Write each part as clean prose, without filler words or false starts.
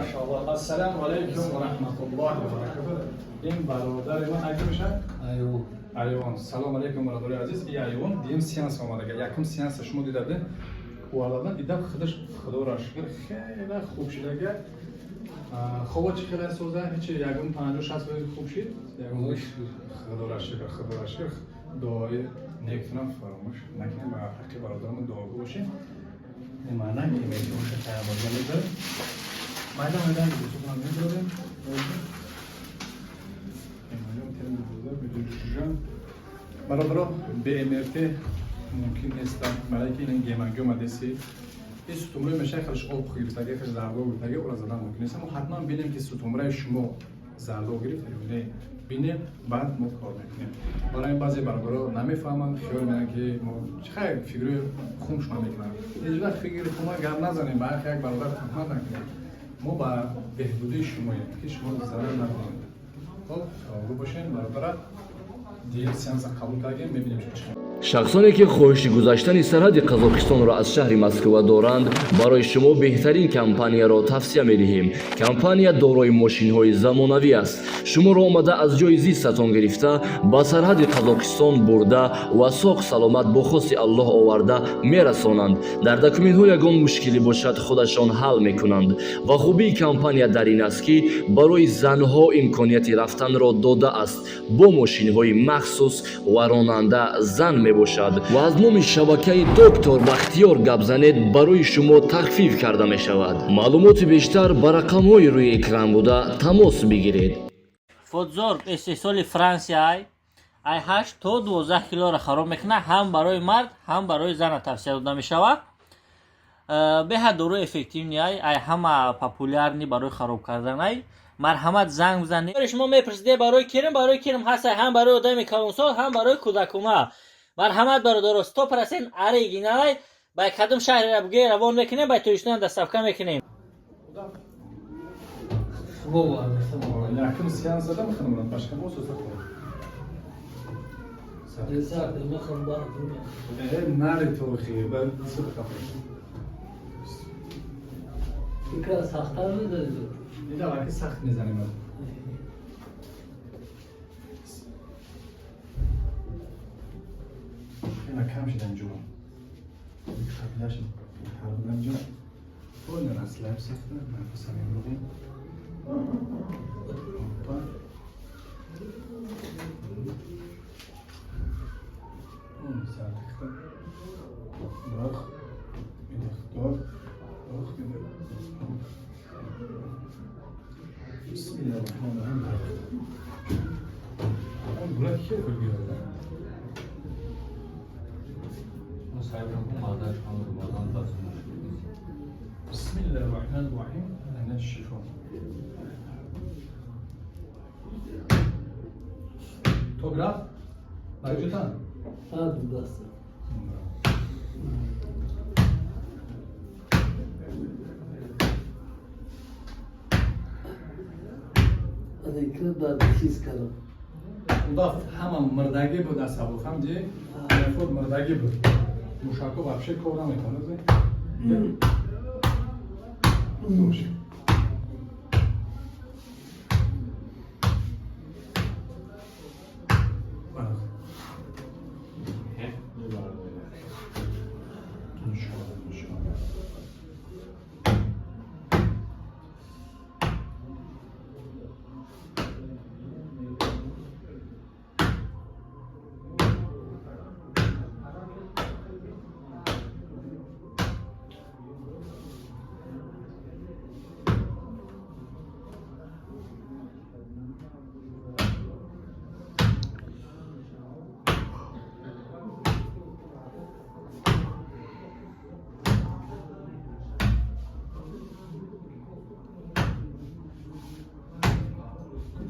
Машааллоҳ. Ассалому алайкум ва раҳматуллоҳи ва баракатуҳ. Ин бародари ман айта мешавад? Айвон. Айвон. Салом алейкум, бародари азиз. И Айвон дим сеанс омадага. Якум сеанса шумо дида будед. Уваладан ида худаш, худоро шукр, хеле хуб шудага. Хобо чӣ хеле соза? Ҳеч ягон 50-60% хуб шид? Ягон худоро шукр, худоро шукр. Дуои некатонам фаромӯш накунем, ба ҳаққи бародарамон дуогӯ бошем. Ин маъна ки меҳмонша тайёр мегузарем. Майда майда гӯсофам мегузорем. Бародаро, БМРТ мумкин нест, барои ки ин гемангиома деси, ин сутумраи мешай хелш об гирифтаги, хелш зардо гирифтаги, ора задан мумкин нест. Мо ҳатман бинем, ки сутумраи шумо зардо гирифта ё не, бинем, баъд мо кор мекунем. Барои баъзе бародаро намефаҳманд, хиёл менанд, ки мо чӣ фигури хум шума мекунам. Ҳеҷ вақт фигури хума гап назанем, ба ҳаққи як бародар туҳмат накунем. Мо ба беҳбудии шумоем, ки шумо зарар набинед. Хоб, саволгӯ бошем, бародара. Дигар сеанса қабул кардем, мебинем чӣ. Шахсоне, ки хоҳиши гузаштани сарҳади Қазоқистонро аз шаҳри Москва доранд, барои шумо беҳтарин компанияро тавсия медиҳем. Компания дорои мошинҳои замонавӣ аст. Шуморо омада аз ҷои зистатон гирифта, ба сарҳади Қазоқистон бурда ва соғ саломат бо хости Аллоҳ оварда мерасонанд. Дар документҳо ягон мушкилӣ бошад, худашон ҳал мекунанд. Ва хубии компания дар ин аст, ки барои занҳо имконияти рафтанро додааст бо мошинҳои махсус ва ронанда зан мебошад. Ва аз номи шабакаи Доктор Бахтиёр гап занед, барои шумо тахфиф карда мешавад. Маълумоти бештар ба рақамҳои рӯи экран буда тамос бигиред. Фотзорб истеҳсоли Франсия, ай 8 то 12 килоро хароб мекунад. Ҳам барои мард, ҳам барои зана тавсия дода мешавад. Беҳад доруи эффективный, ай ҳама популярный барои хароб кардан. Ай марҳамат, занг бизанед. Шумо мепурсиде барои кирм, барои кирм ҳаст, ҳам барои одами калонсол, ҳам барои кӯдакума. Марҳамат, бародаро, 100% оригиналай. Ба кадом шаҳреро буге, равон мекунем, ба Тоҷикистон доставка мекунем. Якум сеанс задам, ханумрат башка ососа кор. Нари торихи ба садқа. Фикра сахттар мезанед. Ида ваки сахт мезанем. Хеле кам шид инҷо. Қаблаш тар буд инҷо. Ой, расслабь сахта, нафаса мебурем. Опа. Он сартихта. Дох. Идих, дох. Дох, идих. Бисмиллаҳир-раҳмонир-раҳим. Он bular ikki xil keladi. Модар Рамазон. Бисмиллаҳир-раҳмонир-раҳим. Ана шифо. То граф? Наҷутан? Даст. Дар чиз кардам. Удав ҳама мирдагӣ буд, аз Сабухам ҷи худ мирдагӣ буд. Мушако вообще кор наметавонад. Слушай. Иншаллоҳ, иншаллоҳ.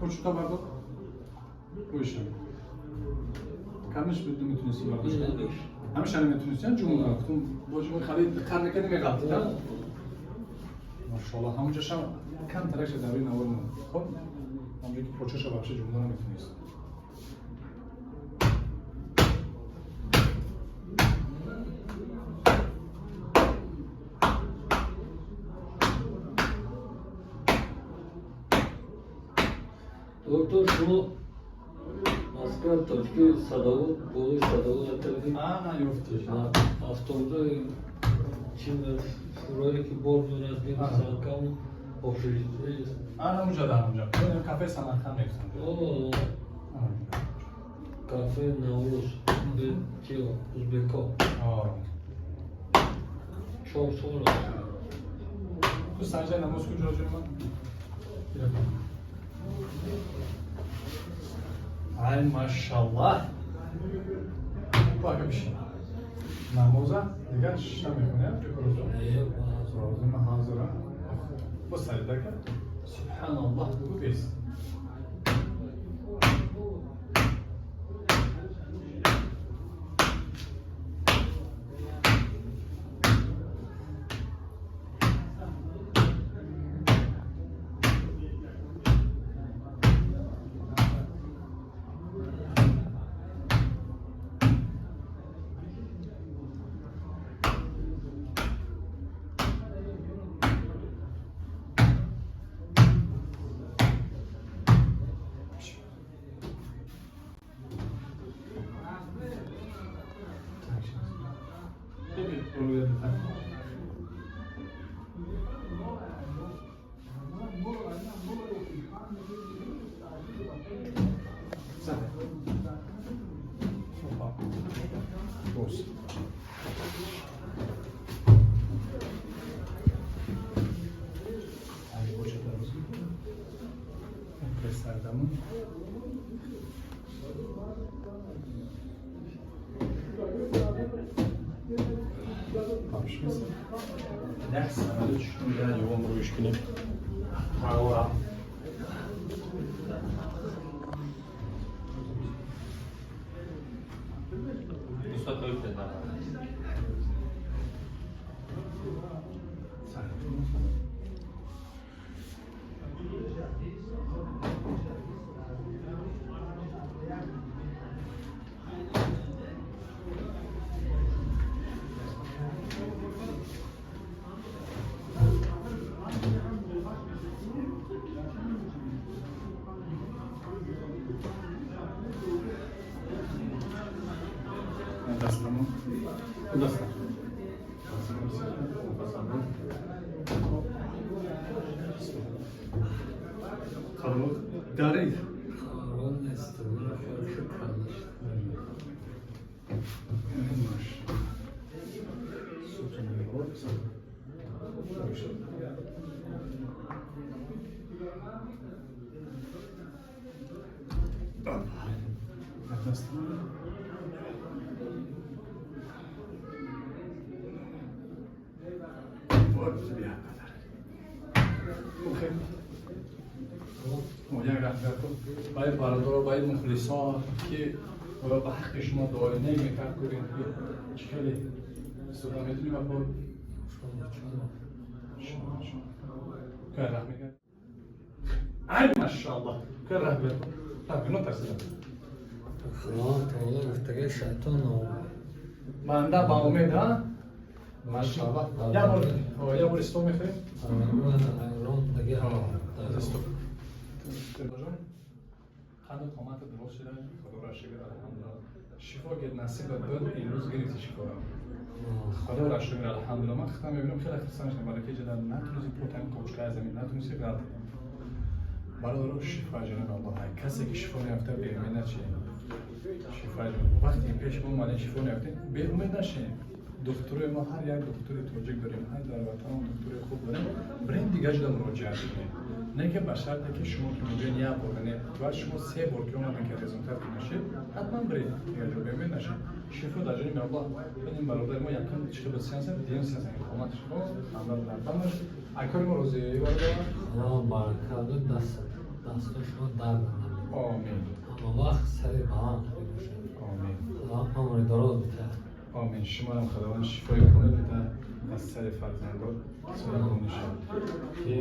Почука бардор. Рӯйшам. Камиш буд, наметунисти бардошт. Ҳамеша наметунисти, ҷумла гуфтум, бо ҷумла хеле диққат мекардӣ, меғалтид. Машаллоҳ, ҳамонҷошам кам таракша дар рӯи навор монд. Хоб, ҳамонҷо ки почаша вообще ҷумла наметунист. Доктор, шумо Москва точки Садовод, болои Садовод атавед. Ана ёфтӣ. Автобусҳои чин фурое ки бор меорад Самарқанд, общежитие. Ана унҷа, дар унҷа. Кафе Самарқанд мегуфтанд. О, кафе Наврӯз, чи узбеко. 4 сол аст. Ту саҷдаи намоз куҷо, ҷони ман? Ай, машаллах. Бака бишин. Намоза дигар шишта мехонӣ, роза? Роза ман ҳозирам. Бо саҷда кард. Субҳаналлоҳ бугу, бес. Бос. Ай, бошад, дароз. Пресардамон. Як санада чушкун я ювон рӯиш кунем. Ҳавора. Дастамон. Дастам. Қалб дарид. Қарор нест, ман шукр кардаш. Маш. Сутуни бор. Дастам. Як раҳмат баи бародаро, баи мухлисон, ки ба ҳаққи шумо дуои нек мекард, кунем, ки чӣ хеле истода метунем ва бо кар раҳ мекард. Ай, машааллоҳ, кар раҳ мекард. Натарсидам. Худо таоло гуфтаги шайтон банда ба умед, а машааллоҳ. Як бор исто мехӯрем. Стоп. Қанду қомата дуруст шуда, худоро шукр, алҳамдулилла. Шифо ки насибат буд, имрӯз гирифти шифоро. Худоро шукр, алҳамдулилла. Ман худам мебинам, хеле хурсанд шудам, барои ки ҷада натунисти потан точка аз замин натунисти ғалт. Бародаро, шифо ҷаноби Аллоҳ. Касе ки шифо наёфта, беумед нашед. Шифо вақте пеш мо омадем, шифо наёфтем, беумед нашед. Духтурои мо, ҳар як духтури тоҷик дорем, ҳар дар ватан духтури хуб дорем, бирем дигар ҷуда муроҷиат кунем. Не ки ба шарте ки шумо ки мегӯед як бор, не, бояд шумо се бор ки омадем ки результат ки нашед, ҳатман биред дигар ҷо, беумед нашед. Шифо дар ҷониби Аллоҳ. Бинем, бародари мо якум чӣ хел сеанс, дуюм сеанс қомат шифо, ханда дар дамаш. Акори мо розӣ, бародар? Худо баракат даст дастои шумо дард надиҳад. Омин. Ҳама вақт сари баланд бошад. Омин. Худо умри дароз бидиҳад. Омин. Шумоам Худованд шифои комил бидиҳад, аз сари фарзандон саргум шавад. Ки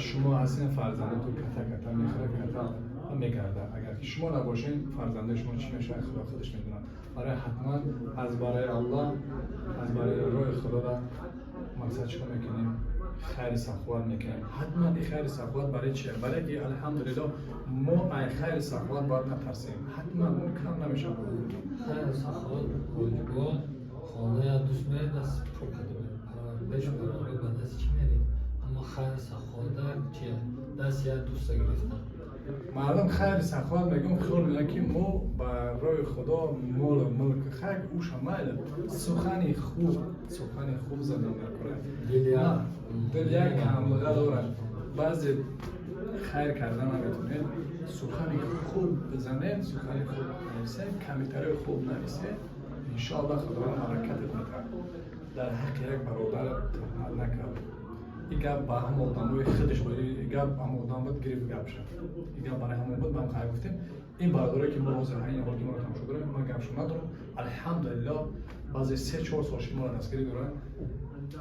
шумо аз ин фарзандотон ката ката мехӯрад, ката Ва мегардад. Агар ки шумо набошед, фарзандаи шумо чӣ мешавад, Худо худаш медонад. Барои ҳатман аз барои Аллоҳ, аз барои роҳи Худоро мақсад чикор мекунем? Хайри саховат мекунем. Ҳатман и хайри саховат барои чия? Барои ки, алҳамдулилло, мо ай хайри саховат бояд натарсем. Ҳатман мо кам намешавад. Хайр саховат воҷибо хона я дӯст меред, даст пур карда меред. Беш парварӣ ба даст чӣ меред? Аммо хайр саховата чия? Даст як дӯста гирифтан. Мардум хайри саховат мегӯм, хиёл мекунад, ки мо ба роҳи Худо молу мулк хайр уша майла. Сухани хуб, сухани хуб задан накунад. Дил як дил як камбуға дорад. Баъзе хайр кардан наметонед, сухани хуб бизанед, сухани хуб нависед, комментарии хуб нависед, иншоаллоҳ, Худованд баракатат метиҳад. Дар ҳаққи як бародар туҳмат накард. Ин гап ба ҳама одамои худаш буд, ин гап ҳама одам буд, гирифт гапша. Ин гап барои ҳамон буд, ба ҳам хайр гуфтем. Ин бародаре ки мо ҳозир ҳамин ҳол ки моро тамошо дорем, ман гапшо надорам. Алҳамдулилло, баъзе 3-4 сол шуд моро дастгирӣ доранд.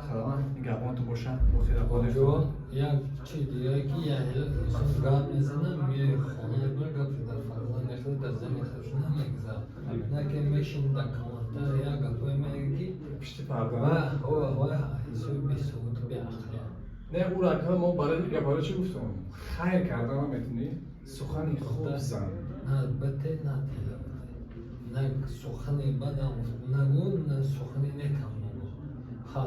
Худованд нигаҳбонтон бошад. Бо хеле. Ҷо як чи дигаре, ки як инсон гап мезана, меои хона, гапи дар фарзанд мехӯрад, дар зани худш намегзарад. На ки мешин, дар комментар як гапое мега, ки пишти парда. Ва ҳисоби бесаводу беақлия. Не, ӯ рака мо барои гап, барои чӣ гуфтам? Хайр кардан наметунӣ, сухани хуб зан. На бате, на тела бате, на сухани бадам нагӯ, на сухани некам нагӯ. Ха,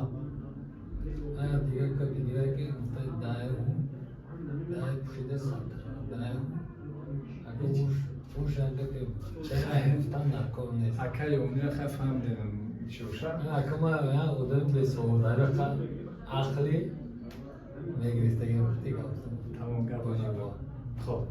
ая дигар гапи дигар, ки гуфта, даи даи пӯшида сатр даи уш як гапи гуфтан дар кор нест. Акаи умнира хай фаҳмидем, чӣ боша. Акама як одами бесавод, ақли мегирифтаги вақти гап. Тамом, гап. Воҷибо. Хоб.